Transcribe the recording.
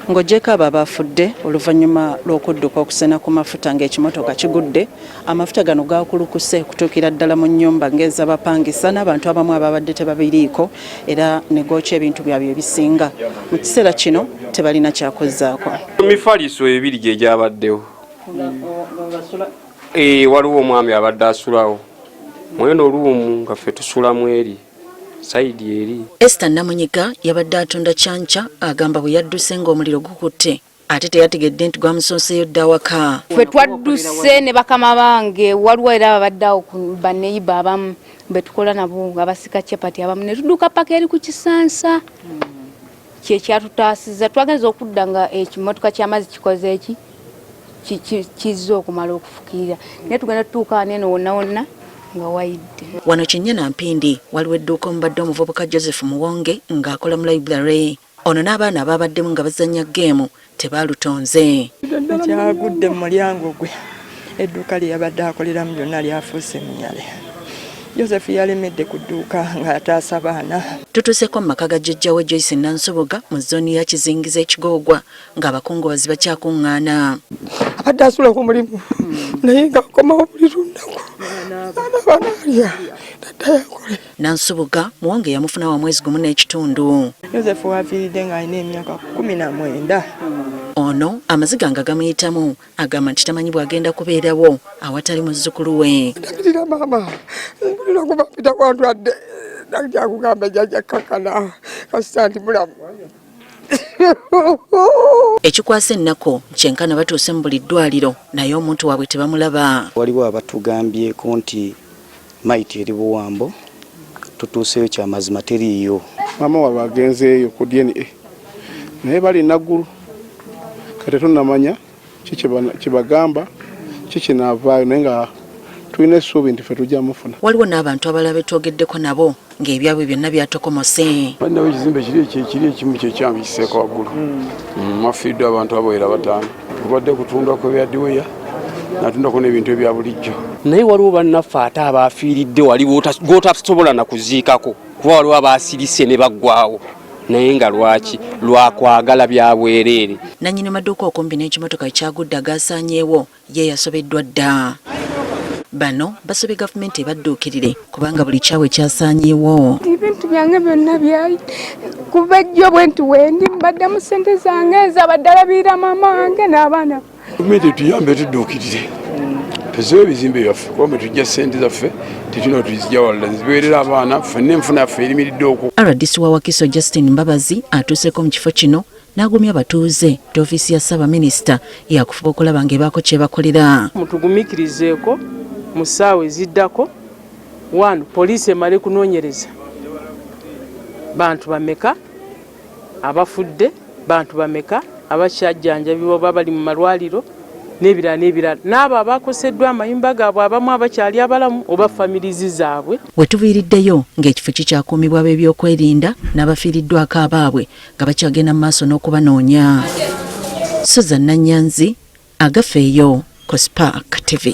Ng'oggyeeko abo abaafudde oluvannyuma lw'okudduka okusena ku mafuta ng'ekimotoka kigudde, amafuta gano gaakulukuse okutuukira ddala mu nnyumba ng'ez'abapangisa n'abantu abamu ababadde tebabiriiko era ne gookya ebintu byabwe ebisinga. Mu kiseera kino tebalina kyakozzaako. Emifaliso ebiri gye gyabaddewo. Eh, waliwo omwami abadde asulawo mweno oluumu nga ffe tusulamu eri sayidi eri. Esther Namunyiga yabadde atunda kyanca agamba bwe yadduse ng'omuliro gukutte ate teyategedde nti gwamusooseeyo dda awaka. Ffe twadduse ne bakama bange, waliwo era ababadde awo ku baneyiba abamu be tukola nabo nga basika chapati abamu ne tudduka paka eri ku kisansa kye kyatutaasizza. Twagenze okudda nga ekimotoka ky'amazzi kikoze eki kizze okumala okufukirira naye tugenda tutuuka wano eno wonna wonna nga wayidde. Wano Kinnya na Mpindi waliwo edduuka omubadde omuvubuka Joseph Muwonge ng'akola mu library. Ono n'abaana abaabaddemu nga bazannya ggeemu tebaalutonze. Kyagudde mu mulyango gwe edduuka lye yabadde akoleramu lyonna lyafuuse munyale. Joseph yalemedde ku dduuka ng'ataasa baana. Tutuuseeko mu maka ga jjajja we Joyce Nansubuga mu zooni ya Kizingiza e Kigoogwa ng'abakungubazi bakyakuŋŋaana. Abadde asula ku mulimu naye ng'akomawo buli lunaku anaaba nalya naddayo akole. Nansubuga Muwonge yamufuna wa mwezi gumu n'ekitundu. Joseph w'afiiridde ng'alina emyaka 19. Ono amaziga nga gamuyitamu agamba nti tamanyi bw'agenda kubeerawo awatali muzzukulu we. Ndabirira maama mpulira kuba mpita kwantwadde nakugamba jjajja kakkana kasita nti mulamu. Ekikwasa ennaku kyenkana batuuse mu buli ddwaliro naye omuntu waabwe tebamulaba. Waliwo abatugambyeko nti mayiti eri Buwambo, tutuuseeyo kyamazima teriiyo. Maama waabwe agenzeeyo ku DNA naye bali Naggulu kati tetunnamanya ki kyebagamba ki kinaavaayo naye nga tulina essuubi nti ffe tujja mufuna. Waliwo n'abantu abalala betwogeddeko nabo ng'ebyabwe byonna byatokomose. Balinawo ekizimbe kiri ekiri ekimu kyekyange kiseeka waggulu mwafiiriddwa abantu abawera bataano. Kubadde kutundako ebya diweya natundako n'ebintu ebya bulijjo. Naye waliwo bannaffe ate abaafiiridde wali gwotasobola na kuziikako kuba waliwo abaasirise ne baggwawo naye nga lwaki lwakwagala bya bwereere. Nannyini maduuka okumpi n'ekimotoka ekyagudde agaasaanyeewo ye yasobeddwa dda. Bano basabye gavumenti ebadduukirire kubanga buli kyabwe kyasaanyeewo. Ebintu byange byonna byali kuva jjo bwe nti wendi mbadde mu ssente zange ezabadde alabirira maama wange n'abaana. Gavumenti etuyambe tudduukirire tuziwe ebizimbe byaffe kuba mwe tujja ssente zaffe tetulina tuzijja walala zibeerera abaana ffenna enfuna yaffe erimiridde okwo. Rdc wa Wakiso Justine Mbabazi atuuseeko mu kifo kino n'agumya abatuuze nti ofiisi ya Ssaabaminisita yakufuba okulaba ng'ebaako ky'ebakolera. Mutugumikirizeeko mu ssaawa eziddako, one poliisi emale kunoonyereza bantu bameka abafudde, bantu bameka abakyajjanjabibwa oba bali mu malwaliro n'ebirala n'ebirala, n'abo abakoseddwa amayumba gaabwe abamu abakyali abalamu oba families zaabwe. We tuviiriddeyo ng'ekifo kikyakuumibwa ab'ebyokwerinda n'abafiiriddwako abaabwe nga bakyagenda mu maaso n'okubanoonya. Susan Nanyanzi, Agafeeyo ku Spark TV.